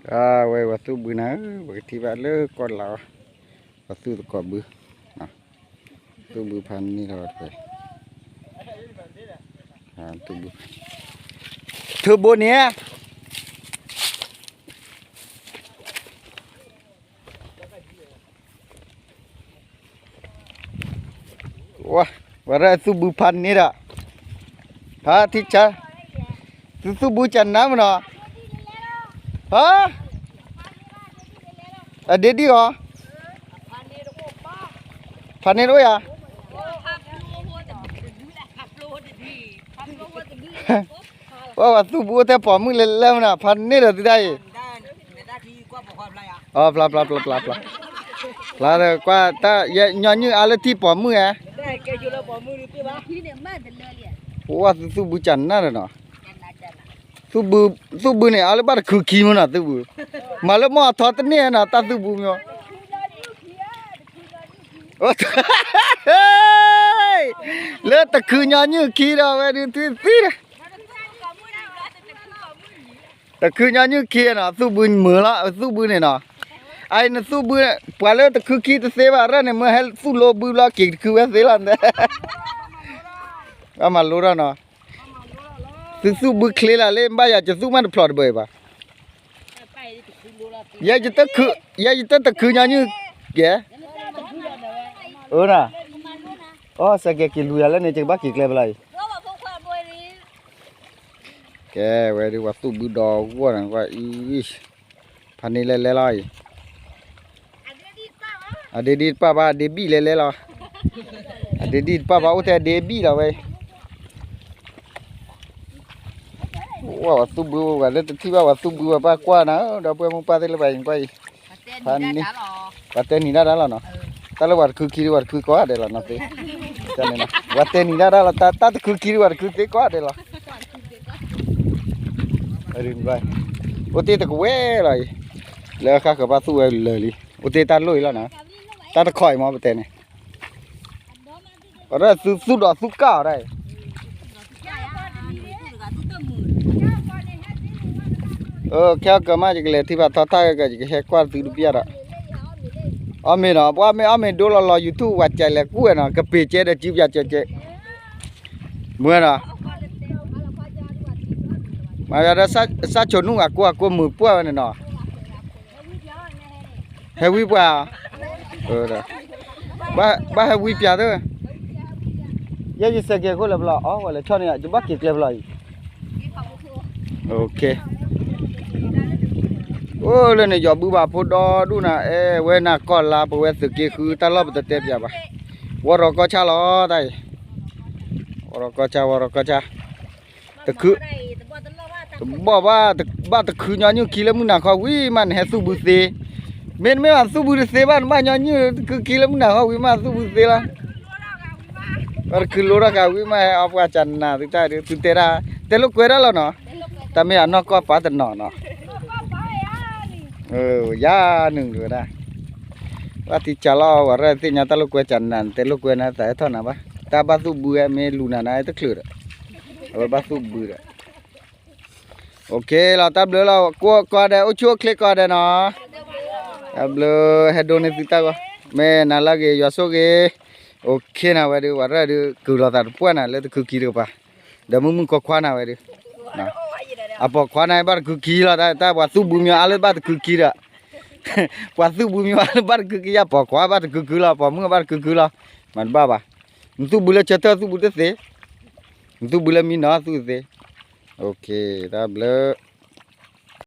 အဝဲပှၤသူၣ်ဘုနၤဧၢ, ပကထံၣ်ဘၣ်လၢကီၢ်လၤအီၤ, ပှၤသူၣ်သကိးဘု, သူၣ်ဘုဖးန့ၢ်လီၤတပှဲၤ, သူၣ်ဘု, ထၢဘိန့ၣ် ဝဲဒၣ်သူၣ်ဘုဖးန့ၢ်ဒီး, ဖးထံဆါ, သုသူၣ်ဘုကနါမနီၤ, ဟါ, အဒ့ဒံၣ်အီၤ, ဖးန့ၢ်တအိၣ်ယၤ, ပှၤသူၣ်ဘုအိၣ်ထဲပိာ်မုၣ်လဲၤလဲၤမနီၤ, ဖးန့ၢ်ဒီးသုတၢ်အံၤ အဖျါဖျါဖျါဖျါဖျါ, ဖျါဒီးကွၢ်, တၢ်ညီနုၢ်အါလၢထံပိာ်မုၣ်ဧါ, ပှၤသုသူၣ်ဘုကနၣ်ဒီးနီၤ, သူၣ်ဘုန့ၣ် အါလၢဘၣ်တခုခံမနီၤ သူၣ်ဘု, မၤလၢမီၢ်အထီတန့ၢ်နီၤ တၢ်သူၣ်ဘုမီၤ လၢတခုညီနုၢ်ခံဒီးဝဲဒုးသံသံဒီး, တခုညီနုၢ်ခံနီၤ သူၣ်ဘုမုာ်လီၤ သူၣ်ဘုန့ၣ်နီၤ, အအံၤနသူၣ်ဘု, ပှၤလၢတခုခံတသ့ဘၣ် ရၢၣ်န့ၣ်မ့ၢ်ဟဲသူၣ်လိဘုဘျီက့ၤတခုဝဲသ့လီၤ, ဘၣ်မၤလိထီၣ်နီၤ, သုသူၣ်ဘုချ့လၢ်လၢ ဘၣ်ယၤကသူၣ်မးတဖျိးတဘၢအံၤဘၣ် ယဲယတခုညီနုၢ်ကဲ, အၢ, အိၣ်စဲးကဲက့ၤလူၤယၤလၢန့ၣ် ယကဘၣ်က့ၤကျဲဖဲလီၤအံၤ, ကဲဝဲဒုးပှၤသူၣ်ဘုဒီးဂီၢ်န့ၣ်ကွၢ်အံၤ, ဖးန့ၢ်လဲၤလဲၤလီၤအံၤ, အဒ့ဒံၣ်တပၣ်ဘၣ် အဒ့ဘံၣ်လဲၤလဲၤလီၤ, အဒ့ဒံၣ်တပၣ်ဘၣ်အိၣ်ထဲအဒ့ဘံၣ်လီၤဝဲ ဝဲပှၤသူၣ်ဘုဝဲလၢတထံၣ်ဘၣ်ပှၤသူၣ်ဘုဝဲ ဘၣ်ကွၢ်နၤဧၢ ဒီပုၢ်ဝဲၢ်မိၢ်ပၢ်သ့ၣ်လၢပှၤအံၤကွၢ်အံၤ, ဖးန့ၢ်, ပှၤတဲနံၤဒၣ်တၢ်လီၤနီၤ, တၢ်လၢပှၤတခုခံဒီးပှၤတခုကိးဂၤဒဲးလီၤနီၤသ့, ပှၤတဲနံၤဒၣ်တၢ်လီၤ တၢ်တခုခံဒီးပှၤတခုသ့ကိးဂၤဒဲးလီၤ, အိၣ်တ့ၢ်တကဝဲလီၤအံၤ, လၢဃၣ်ဃၢၤဘၣ်သူၣ်ဝဲလၢာ်လံ အိၣ်တ့ၢ်တၢ်လိၣ်အံၤလီၤနီၤ, တၢ်တခီအံၤမ့ၢ်ပတဲန့ၣ် အရၢၣ်သုသူၣ်ဒီးသူၣ်ကၢ်အီၤဒၣ်အံၤ, ခဲအံၤကမၣ်ယကလဲၤထံၣ်ဖးထီၣ်တၢ်ဂ့ၢ်ကဲ ယကဟဲကွၢ်သုတပျၢ်ဒီး, အီၣ်မ့ၢ်နီၤ ပှၤမ့ၢ်အီၣ်မ့ၢ်ဒိလီၤလီၤ YouTube ပှၤကလဲၤကူၣ်ဝဲနီၤ ကပ့ၤကဲဒီးကံပျၢ်ကဲကဲ, မ့ၢ်နီၤ, မၤယၤဒီးစၢ်ဆိးနူၢ်အကိးအကိးမုာ်ပှၢ်ဝဲန့ၣ်နီၤ ဟဲဝံပှၤ, ဘၣ်ဟဲဝံပၠးသၢ, ယဲယစဲးကဲခိၣ်လၢပလီၢ် အီၣ်ဝဲလဲၤဆီၣ်န့ၣ် ယဘၣ်က့ၤကျဲပလီၢ်အံၤ, အိၣ်လၢန့ၣ် ယီၤဘုဘၣ်ဖိဒီဒူၣ်နၤ အဲၣ်ဝဲနၤကီၢ်လါ ပဝဲသုးက့ဃု တၢ်လီၢ်ပတတဲပၠးဘၣ်, ဝီရီၤကီၢ်ဆၣ်လီၤတၢ်အံၤ, ဝီရီၤကီၢ်ဆၣ် ဝီရီၤကီၢ်ဆၣ် တခု, တဘီၣ်ဘၣ်, ဘၣ်တခုညီနုၢ်ခံလၢမုၢ်နၤခီဝံၤမး နဟဲသူၣ်ဘုသ့, မ့တမ့ၢ်ဘၣ်သူၣ်ဘုတသ့ဘၣ် နဘၣ်ညီနုၢ်တခုခံလၢမုၢ်နၤခီဝံၤမး သူၣ်ဘုသ့လီၤ, ဘၣ်တခုလိတၢ်ဃာ်ဝံၤမး ဟဲအီပှၤကနၤသုတၢ်ဒုး သုတဲဒၣ်, တဲလိာ်ကွဲဒၣ်လီၤနီၤ, တၢ်မ့ၢ်အနီၢ်ကီၢ်ပာ်တနီၤနီၤ, ယၤနုာ်ဝဲဒၣ် ဘၣ်ထံကၢ်လီၤ ဝဲရၢၢ်သ့ၣ်ညါတၢ်လိာ်ကွဲကနၤ တဲလိာ်ကွဲနၤသးဟဲထီၣ်နၤဘၣ် တၢ်ဘၣ်သူၣ်ဘုဝဲမ့ၢ်လူၤနၤနၤတချုးဒီး, အဝဲဘၣ်သူၣ်ဘုဒီး, OK လီၤ တၢ်ဘျုးလီၤ ကိးဂၤဒဲး အိၣ်ဆူၣ်အိၣ်ချ့ကိးဂၤဒဲးနီၤ, တၢ်ဘျုး ဟဲဒိးန့ၢ်သုတၢ်ဂီၤ, မ့ၢ်နၤလၢဂ့ၤ ယွၤဆိၣ်ဂ့ၤ, OK နၤဝဲဒုး ဝဲရၢၢ်ဒုး ကုၢ်လီၤသးတပှၢ်နၤလၢတခုခံတကပၤ, ဒီးမုၢ်မုၢ်ခွါခွါနၤဝဲဒုး အပိာ်ခွါန့ၣ်ဘၣ်တခုခံလီၤ တၢ်ပှၤသူၣ်ဘုမ့ၢ်အါလၢဘၣ်တခုခံဒီး, ပှၤသူၣ်ဘုမ့ၢ်အါလၢဘၣ်တခုခံ ယပိာ်ခွါဘၣ်တခုခံလီၤ ပိာ်မုၣ်ဘၣ်တခုခံလီၤ, မၤတဘၣ်ဘၣ်, နသူၣ်ဘုလၢဆၢထၢၣ်သူၣ်ဘုတသ့, နသူၣ်ဘုလၢမံနီၤသူၣ်သ့, OK တၢ်ဘျုး